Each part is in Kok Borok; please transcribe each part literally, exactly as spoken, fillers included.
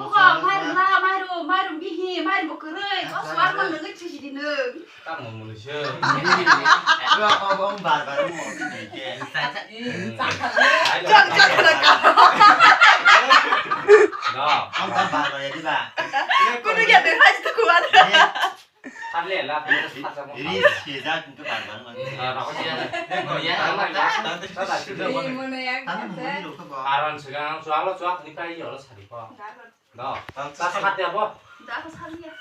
Buka, mairum na, mairum, mairum bihi, mairum bo kwrwi, o suar man nungwi thwisi di nung. Tamo muni se. Ro, o, o, bar, bar, mo, di ke. Chak, chak, chak. No. Ang bar, bar, ya, di ba? Kudu ya, de, hai, tu kuat. Thar le la, thar le la. Ri sejak hwnkhe bar bar man. Ah, rokho se. Mo ya, ta ta ta ta. Ri mo na ya. Tamo muni rokho bo. Aron sega chualo chuak ni kai yolo sari ko. Do. Ta ta khat ya bo. Da ko sari ya.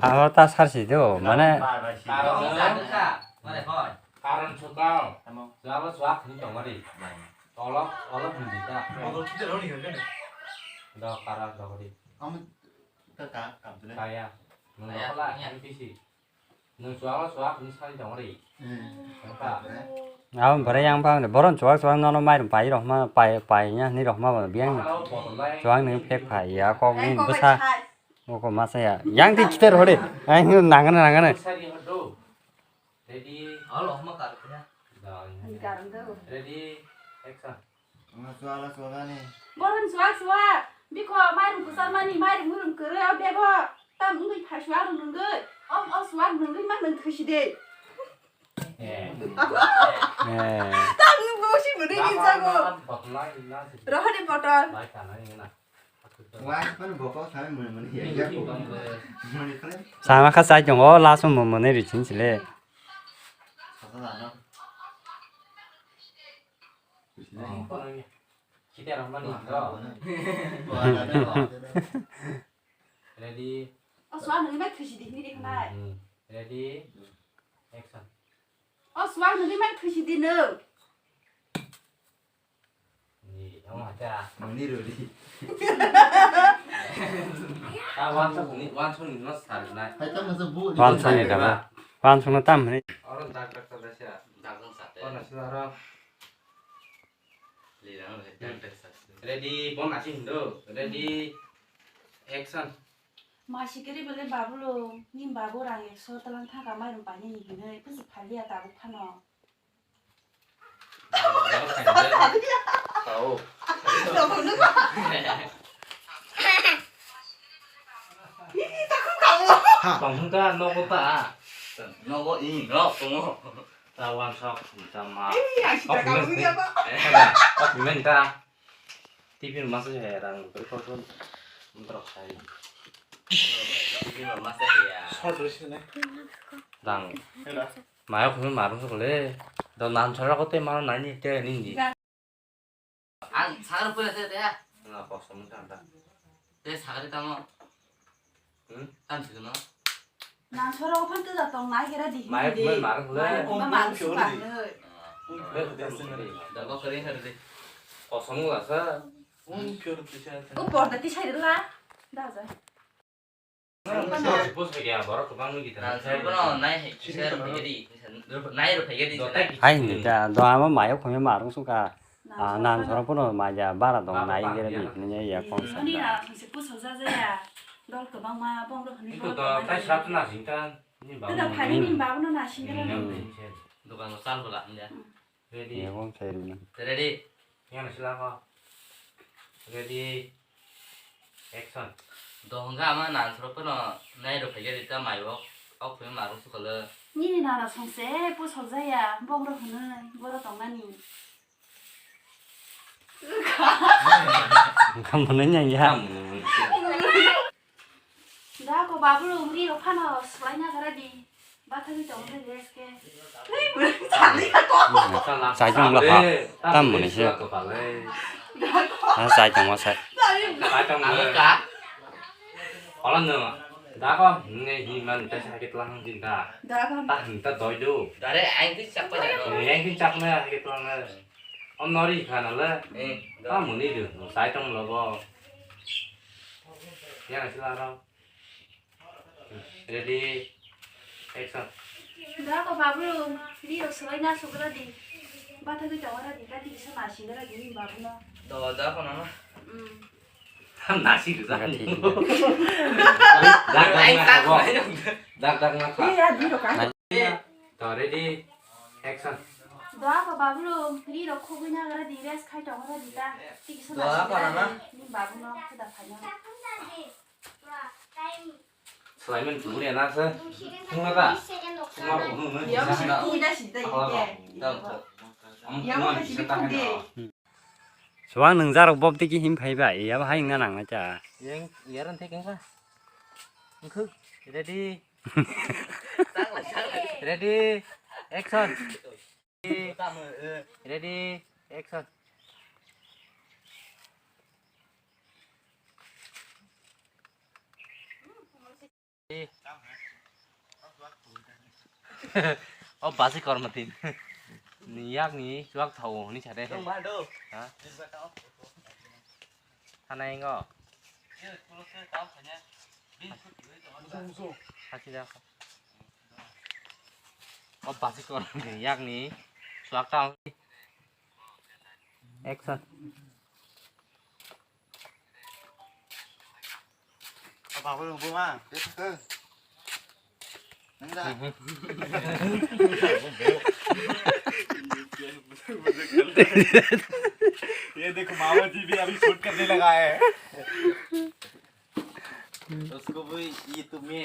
Aro ta sarsi do, mane. Bar bar si. Karon sega. Mane hoi. Karon sega. Tamo. Chualo chuak ni tongari. Olo, olo hindi ta. Olo kide roni hoi kene. Do karon do ri. Ang Kaya. Kaya. Nung kaya, kaya. N P C. Nung chuak chuak ni sari tong ri. Hmm. Nung ka. Abo bwrwi yang bang de, boron chuak chuak nono mairum pai rok ma, pai, pai nya ni rok ma bo biang. Chuak ni pek pai ya kok ni bwsa. Kok ma sa ya. Yang ti kiter hore. Ai nang nang nang. Sari hodo. Ready. Alo ma kar ya. Ready. Action. Ang chuala chuala ni. Borom chuak chuak. Bikho mairum kwchar mani, mairum muirum kwrwi o bego. Tam wngwi phai chuak rw nungwi. Om o chuak nungwi ma nung thusi de. Eh. Eh. Tam nung bo si muni ni jago. Rohoni botol. Wah, kan botol kami muni muni ya ya ko. Muni kale. Sama kha sai tongo, last mo muni ri chin chile. Sasa dano. Ready? O suak nungwi bai thusi di hwnwi di khnai. Hmm. Ready? Action. O suak nungwi bai thusi di nwng. Ni, omo hacha. Muni rudi. Ta wansok ni, wansok ni no sar na. Hai ta masa bu. Wansok ni daba. Wansok no tam ni. Oro dak dak ta dasa. Dak dak sa te. Oro sila oro. Lirang le dak dak sa. Ready, bon asi hindo. Ready, action. Masi kiri bele babulo, ni babu rang ekso talang thangka mairum paini ni hinwi, pusu phalia tabuk phano. Tao. Tongthung ta, nogo ta. Nogo i, nok tongo. Ta wansok, ta ma. Ih, ang sida kamu ya, Pak. Apa? Apa men ta? T V masa ya, rang berkosong. Mentrok saya. T V masa ya. Sot risi ne. Rang. Mayok hunu marung sokole. Do nan sara kote maro nani te nini. Ang sangar pura te te. Na kosong ta ta. Te sagari tamo. Hmm? Tam sigi no. Nan soro ophan tu da tong nai kera di. Mai mai mar hule. Mai mai mar su ba ne. Da ba kare har de. Kosong la sa. O porda ti sai la. Da ja. Bus ke ya borok kwbang ngi ta. Nan soro bono nai hai kisa ro phai di. Nai ro phai di. Hai ni ta do ama mayo khome marung suka. Ah, nan soro pono maja bara dong nai gere di hwnwi ya kong sa. Ani na thangse puso ja ja ya. Dol kwbangma bong rok hwnwi. Ito bong to kwbangma tai di. Sat na sing ta. Ni ba. Tida phani ni ba no na sing gere. Hmm. Dokan mo sal bola hwnja. Hmm. Ready. Ya kong sai ri na. Ready. Ya na sila ko. Ready. Action. Dohonga ama nan soro pono nai ro phai gere ta mai bo. Au phai marung sukole. Nini nana songse puso ja ya bong rok hwnwi boro tong nani. Wngkha mwnwi nang ya. Da ko babu ri rok phano swlai na gara di. Bathagwi tongo de rest ke. Chai tong la ha. Tam mwnwi se. Ha chai tong wa sai. Chai tong ka. Ola no. Da ko ne hi man ta sa ke tlang din da. Da ko. Ta hin ta doi do. Dare ai ti chak pa ja. Ne ai ti chak na ke tlang na. Om nori khana le. Eh, ta muni du, sai tong lo bo. Ya sila ro. Ready. Action. Da ko babu, ri rok swlai na sugra di. Batha gwi tawara di, ka di sa na singra di ni babu no. To da ko na. Hmm. Nasi du. Dak dak na kha. Dak dak na kha. Iya, di rok ka. To ready. Action. Doa ko babulu, ri rok khugui na gara di, rest khai tong gara di ta. Tiki sa Doa na ko gara nama? Di, ni babu no khuda phai na. Sulaiman tuburi ana se. Thungma ta? Thungma ko nung nung. Yang si ti da si da ike. Tau, tau. Yang si ti da. Suang nung jarok bob tiki him phai ba, iya ba hai nang na cha. Yang yaran thek ka. Ready? Ready? Action. Ready? Action. O basi korma tin. Ni yak ni chuak thau ni chade. Ha? Hana ingo. Hasi da. O basi korma tin yak ni chuak thau. Action. Apa aku yang bunga? Nanda. ये देखो, मामा जी भी अभी शूट करने लगा है। उसको भी ये तुम्हें